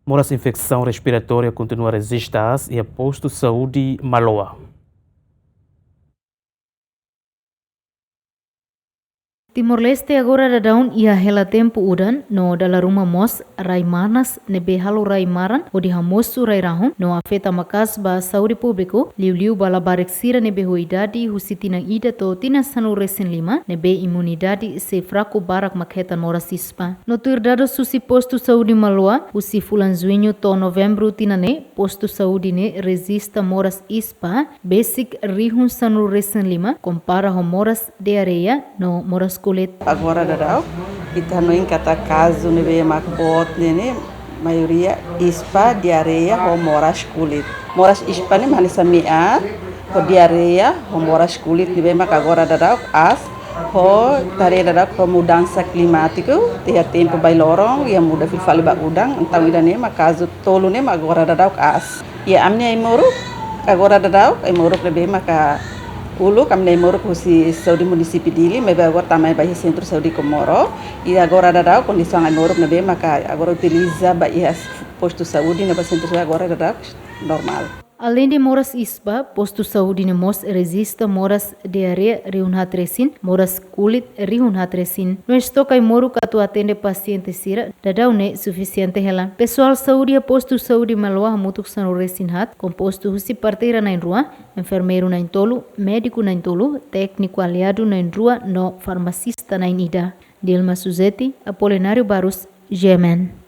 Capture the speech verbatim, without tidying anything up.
Moras infesaun respiratória kontinua rezista aas iha postu saúde Maloa. Timor-Leste agora daudaun iha hela tempu udan no dala ruma mós rai manas ne'ebé halo rai maran hodi hamosu rai rahun no afeta maka'as ba saúde públiku, liuliu ba labarik sira ne'ebé ho idade husi tinan ida to'o tinan sanulu resin lima ne'ebé imunidade sei fraku barak mak hetan moras ispa. No tuir dadus husi postu saúde Maloa, husi fulan Juñu to'o Novembru tinan ne'e, postu saúde ne'e rejista moras ispa besik rihun sanulu resin lima, kompara ho moras diarreia no moras kulit. Agora daudaun, ita hanoin katak kazu ne'ebé mak boot ne'e, maioria ispa, diarreia ho moras kulit. Moras ispa ne'e mak hanesan me'ar, ho diarreia, ho moras kulit ne'ebé mak agora daudaun aas, ho ita haree daudaun ho mudansa klimátiku, iha tempu bailoron, iha muda fila fali ba udan, entaun ida-ne'e mak kazu tolu ne'e mak agora daudaun aas. Iha ami-nia ai-moruk, agora daudaun, ai-moruk ne'ebé maka uluk, ami-nia ai-moruk husi saúde munisípiu Dili, maibé agora tama ba iha sentru saúde Comoro, i agora daudaun kondisaun ai-moruk ne'ebé maka agora utiliza ba iha postu saúde ne'ebá sentru saúde agora daudaun normál. Aleinde moras ispa, postu saúde ne'e mós rejista moras diarreia rihun haat resin, moras kulit rihun haat resin. No estoke ai-moruk atu atende pasiente sira daudaun ne'e sufisiente hela. Pesoál saúde iha postu saúde Maloa hamutuk sanulu resin haat, kompostu husi parteira na'in-rua, enfermeiru na'in-tolu, médiku na'in-tolu, tékniku aliadu na'in-rua no farmasista na'in-ida. Dilma Suzeti, Apolinário Barros, G M N.